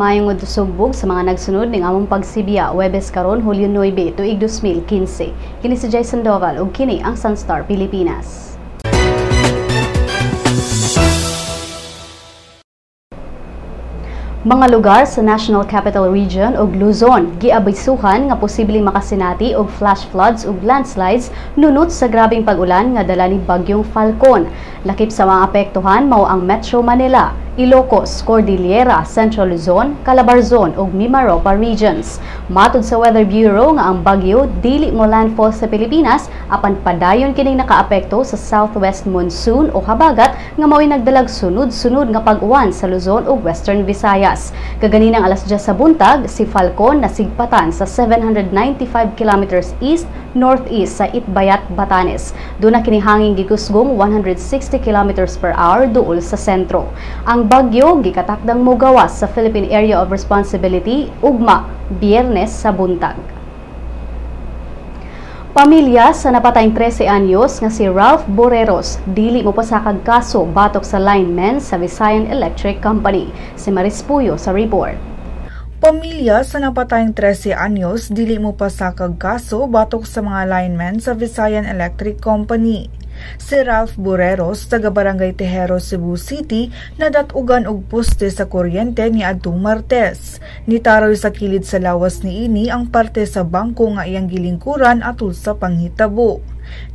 Maayong sugbog sa mga nagsunod ning among pagsibiya, Huwebes karon, Hulyo 9, tuig 2015. Kini si Jason Doval ug kini ang Sunstar Pilipinas. Mga lugar sa National Capital Region ug Luzon giabisuhan nga posibleng makasinati og flash floods ug landslides nunot sa grabeng pag-ulan nga dala ni Bagyong Falcon. Lakip sa mga apektuhan mao ang Metro Manila, Ilocos, Cordillera, Central Luzon, Calabarzon ug Mimaropa regions. Matud sa Weather Bureau nga ang bagyo dili mo landfall sa Pilipinas apan padayon kining nakaapekto sa southwest monsoon o habagat nga mao'y nagdalag sunod-sunod nga pag-uwan sa Luzon ug Western Visayas. Kaganinang alas 10 sa buntag, si Falcon nasigpatan sa 795 kilometers east northeast sa Itbayat, Batanes. Doon na kinihanging gikusgong 160 kilometers per hour duol sa sentro. Ang bagyo gikatakdang mogawas sa Philippine Area of Responsibility ugma Biyernes sa buntag. Pamilya sa napatayng 13 anyos nga si Ralph Boreros dili mopasakag kaso batok sa linemen sa Visayan Electric Company. Si Maris Puyo sa report. Pamilya sa napatayng 13 anyos dili mopasakag kaso batok sa mga linemen sa Visayan Electric Company. Si Ralph Boreros, taga Barangay Tejero, Cebu City, nadatugan og poste sa kuryente ni adtong Martes. Nitaroy sa kilid sa lawas niini ang parte sa bangko nga iyang gilingkuran atul sa panghitabo.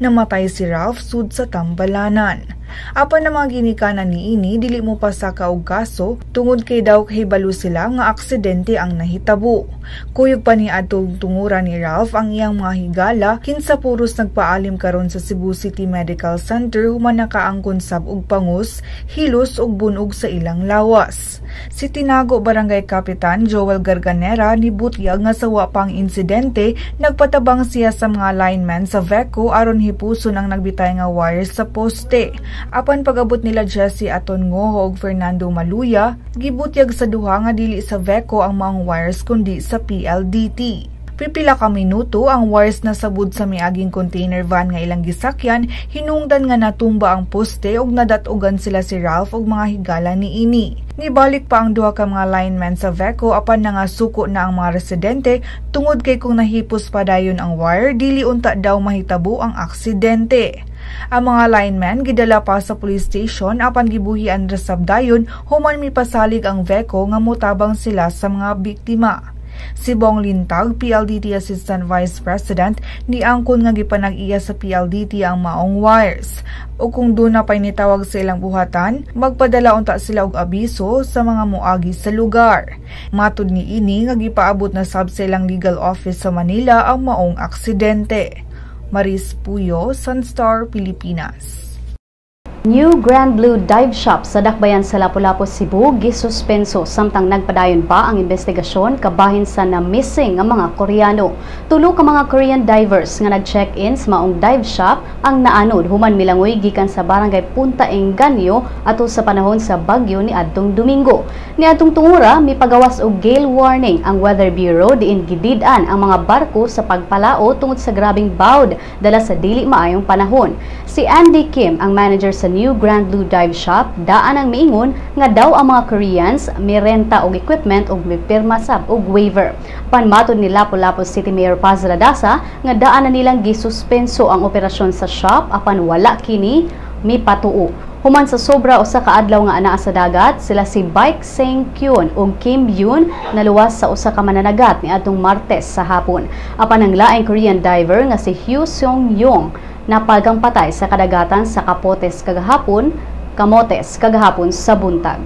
Namatay si Ralph sud sa tambalanan. Apan ang mga ginikanan niini dili mo pasaka og kaso tungod kay daw kahibalo sila nga aksidente ang nahitabo. Kuyog pa ni adtong tunguran ni Ralph ang iyang mga higala kinsa puros nagpaalim karon sa Cebu City Medical Center human nakaangkon sab og pangus, hilos ug bunog sa ilang lawas. Si Tinago Barangay Kapitan Joel Garganera nibutyag nga sa wa pang insidente nagpatabang siya sa mga linemen sa VECO aron hipuson ang nagbitay nga wires sa poste. Apan pag-abot nila Jesse Aton Ngoho ug Fernando Maluya, gibutyag sa duha nga dili sa VECO ang maong wires kundi sa PLDT. Pipila ka minuto ang wires nasabud sa miaging container van nga ilang gisakyan, hinungdan nga natumba ang poste ug nadatugan sila si Ralph ug mga higala niini. Nibalik pa ang duha ka mga linemen sa VECO apan nangasuko na ang mga residente tungod kay kung nahipos padayon ang wire dili unta daw mahitabo ang aksidente. Ang mga linemen gidala pa sa police station apan gibuhian ra sab dayon human mipasalig ang VECO nga motabang sila sa mga biktima. Si Bong Lintag, PLDT Assistant Vice President, niangkon nga gipanag-iya sa PLDT ang maong wires. O kung doon na pa'y nitawag sa ilang buhatan, magpadala unta sila og abiso sa mga moagi sa lugar. Matud niini nga gipaabot na sab sa ilang legal office sa Manila ang maong aksidente. Maris Puyo, Sunstar, Pilipinas. New Grand Blue Dive Shop sa Dakbayan sa Lapu-Lapu, Cebu gisuspenso samtang nagpadayon pa ang investigasyon kabahin sa na-missing nga mga Koreano. Tulo ka mga Korean divers nga nag-check-in sa maong dive shop ang naanod human milangoy gikan sa Barangay Punta Engaño ato sa panahon sa bagyo ni adtong Domingo. Ni adtong tungura mipagawas og gale warning ang Weather Bureau diin gidid-an ang mga barko sa pagpalao tungod sa grabeng bawd dala sa dili maayong panahon. Si Andy Kim, ang manager sa New Grand Blue Dive Shop, daan ang miingon nga daw ang mga Koreans mirenta og equipment og mipirma sab og waiver. Panmatod ni Lapu-Lapu City Mayor Paz Radasa nga daan na nilang gisuspenso ang operasyon sa shop apan wala kini mipatuo. Human sa sobra usa ka adlaw nga anaa sa dagat, sila si Baek Seng Kyun ug Kim Yoon naluwas sa usa ka mananagat niadtong Martes sa hapon. Apan ang laing Korean diver nga si Hyo Seong Yong napagang patay sa kadagatan sa Capotes kagahapon sa buntag.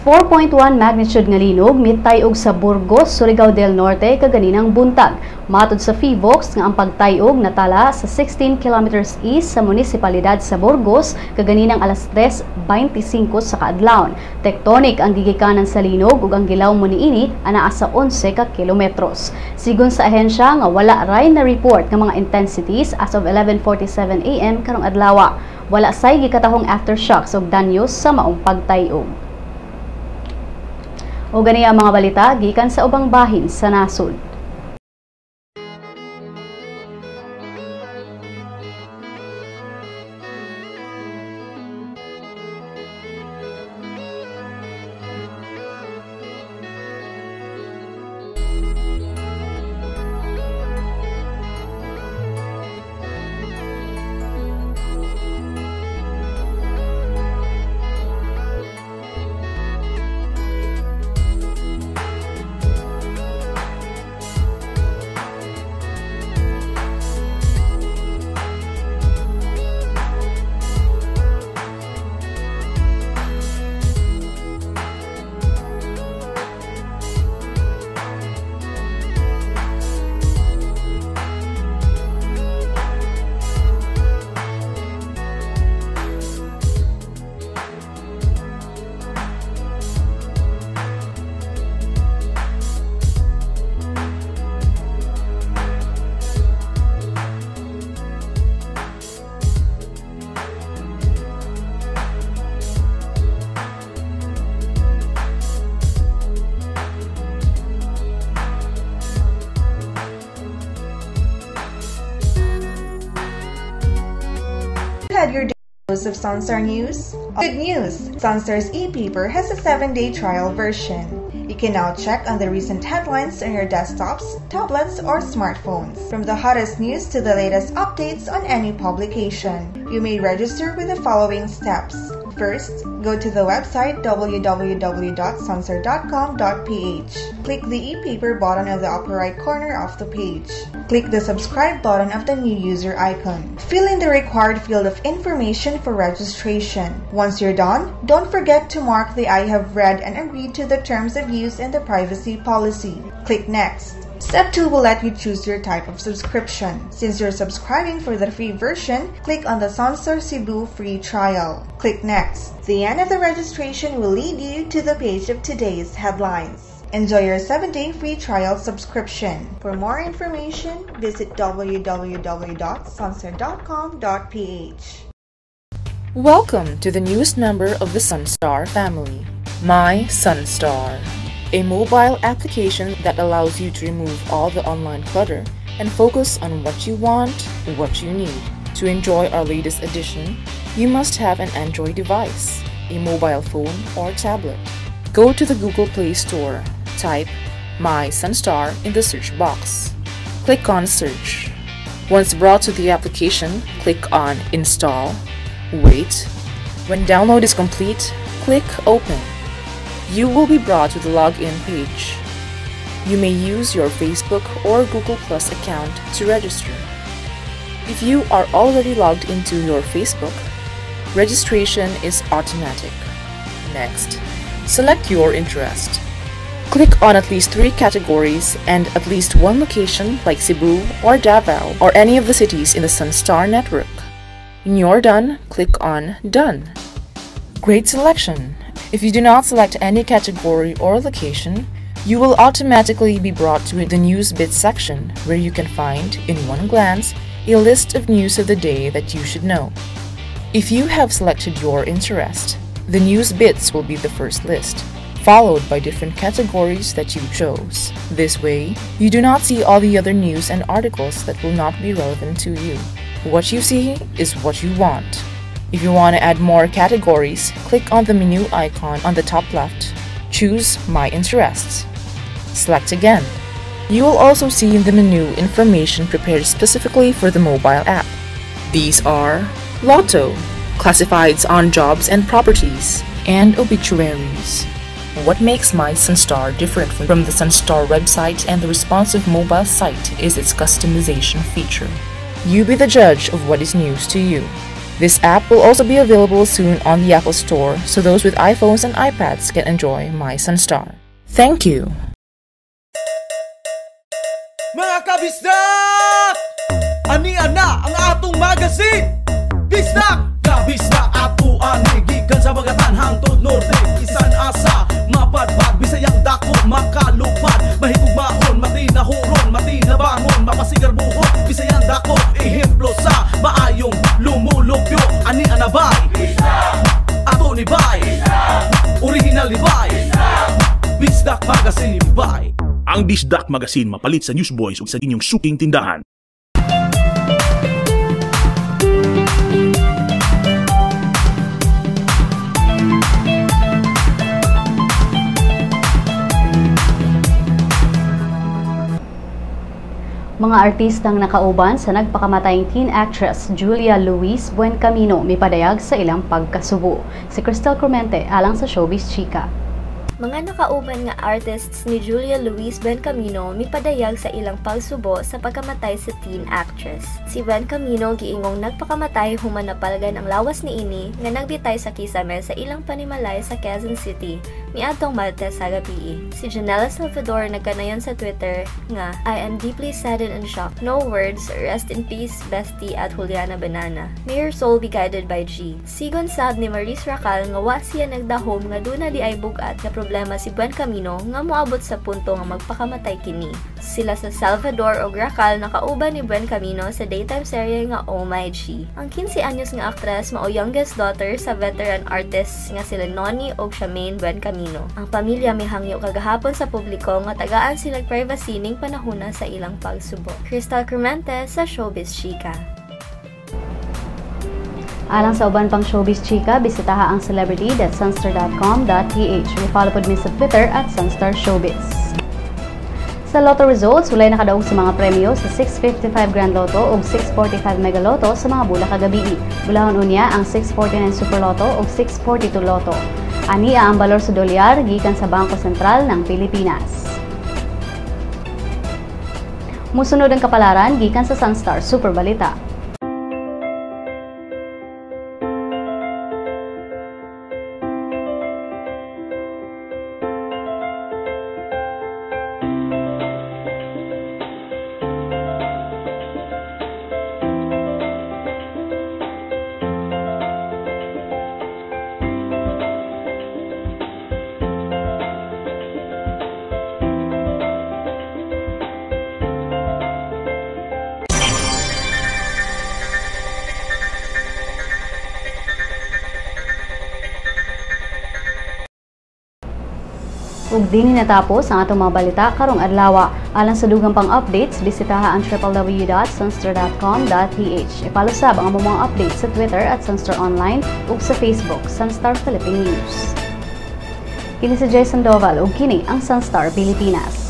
4.1 magnitude nga linog mitayog sa Burgos, Surigao del Norte kaganinang buntag. Matod sa PHIVOLCS nga ang pagtayog natala sa 16 kilometers east sa munisipalidad sa Burgos kaganinang alas 3:25 sa kaadlawon. Tectonic ang gigikanan sa linog ug ang gilaw mo niini anaa sa 11 ka kilometros. Sigon sa ahensya nga wala ray na report nga mga intensities as of 11:47 AM karong adlaw. Wala say gikatahong aftershocks ug danyos sa maong pagtayog. O gani ang mga balita gikan sa ubang bahin sa nasod. had your dose of Sunstar News? Good news! Sunstar's e-paper has a 7-day trial version. You can now check on the recent headlines on your desktops, tablets, or smartphones. From the hottest news to the latest updates on any publication. You may register with the following steps. First, go to the website www.sunstar.com.ph. Click the e-paper button on the upper right corner of the page. Click the subscribe button of the new user icon. Fill in the required field of information for registration. Once you're done, don't forget to mark the I have read and agreed to the terms of use and the privacy policy. Click Next. Step 2 will let you choose your type of subscription. Since you're subscribing for the free version, click on the Sunstar Cebu free trial. Click Next. The end of the registration will lead you to the page of today's headlines. Enjoy your 7-day free trial subscription. For more information, visit www.sunstar.com.ph. Welcome to the newest member of the Sunstar family, My Sunstar, a mobile application that allows you to remove all the online clutter and focus on what you want, what you need. To enjoy our latest edition, you must have an Android device, a mobile phone or tablet. Go to the Google Play Store, type My Sunstar in the search box. Click on Search. Once brought to the application, click on Install. Wait. When download is complete, click Open. You will be brought to the login page. You may use your Facebook or Google Plus account to register. If you are already logged into your Facebook, registration is automatic. Next, select your interest. Click on at least 3 categories and at least 1 location like Cebu or Davao or any of the cities in the Sunstar network. When you're done, click on Done. Great selection! If you do not select any category or location, you will automatically be brought to the News Bits section where you can find, in one glance, a list of news of the day that you should know. If you have selected your interest, the News Bits will be the first list, followed by different categories that you chose. This way, you do not see all the other news and articles that will not be relevant to you. What you see is what you want. If you want to add more categories, click on the menu icon on the top left. Choose My Interests. Select again. You will also see in the menu information prepared specifically for the mobile app. These are Lotto, classifieds on jobs and properties, and obituaries. What makes My Sunstar different from the Sunstar website and the responsive mobile site is its customization feature. You be the judge of what is news to you. This app will also be available soon on the Apple Store, so those with iPhones and iPads can enjoy My Sunstar. Thank you! Mga kabisdak! Ania na ang atong magazine! Bisdak! Kabisdak ato ani gikan sa Bagatan hangtod Norte, isan asa mapadpad, Bisayang dako makalupad, mahigugmaon, matinahuron, matinabangon, mapasigarbuhon, Bisayang dako ehemplo sa maayong lumulupyo. Ani anabay ato ni bay, original ni bay, Bisdak Magazine bay. Ang Bisdak Magazine mapalit sa Newsboys ug sa inyong suking tindahan. Mga artistang nakauban sa nagpakamatayng teen actress Julia Louise Buencamino mipadayag sa ilang pagkasubo. Si Crystal Clemente alang sa Showbiz Chika. Mga nakauban nga artists ni Julia Louise Buencamino mipadayag sa ilang pagsubo sa pagkamatay sa teen actress. Si Buencamino giingong nagpakamatay human napalgan ang lawas niini nga nagbitay sa kisame sa ilang panimalay sa Quezon City miadtong Martes sa gabii. Si Janela Salvador nagkanayon sa Twitter nga, "I am deeply saddened and shocked. No words. Rest in peace, bestie at Juliana Banana. May your soul be guided by G." Sigon sab ni Maris Racal nga wa siya nagdahom nga duna di ay bugat nga problema si Buencamino nga moabot sa punto nga magpakamatay kini. Sila sa Salvador og Racal nakauban ni Buencamino sa daytime serye nga Oh My G. Ang 15 anyos nga aktres mao youngest daughter sa veteran artists nga sila Noni og Charmaine Buencamino. Ang pamilya mihangyo kagahapon sa publiko nga tagaan sila privacy ning panahona sa ilang pagsubo. Crystal Clemente sa Showbiz Chika. Alang sa uban pang showbiz chika, bisitaha ang celebrity.sunstar.com.ph. I-follow pod mi sa Twitter @SunstarShowbiz. Sa Lotto results, walay nakadaog sa mga premyo sa 655 Grand Lotto ug 645 Mega Lotto sa mga bula kagabii. Bulahon unya ang 649 Super Lotto ug 642 Lotto. Ania ang balor sa dolyar gikan sa Bangko Sentral ng Pilipinas. Musunod ang kapalaran gikan sa Sunstar Super Balita. Ug dinhi natapos ang atong mga balita karong adlaw. Alang sa dugang pang updates, bisitaha ang www.sunstar.com.ph. I-follow sab ang among mga updates sa Twitter @SunstarOnline ug sa Facebook, Sunstar Philippine News. Kini si Jason Doval ug kini ang Sunstar Pilipinas.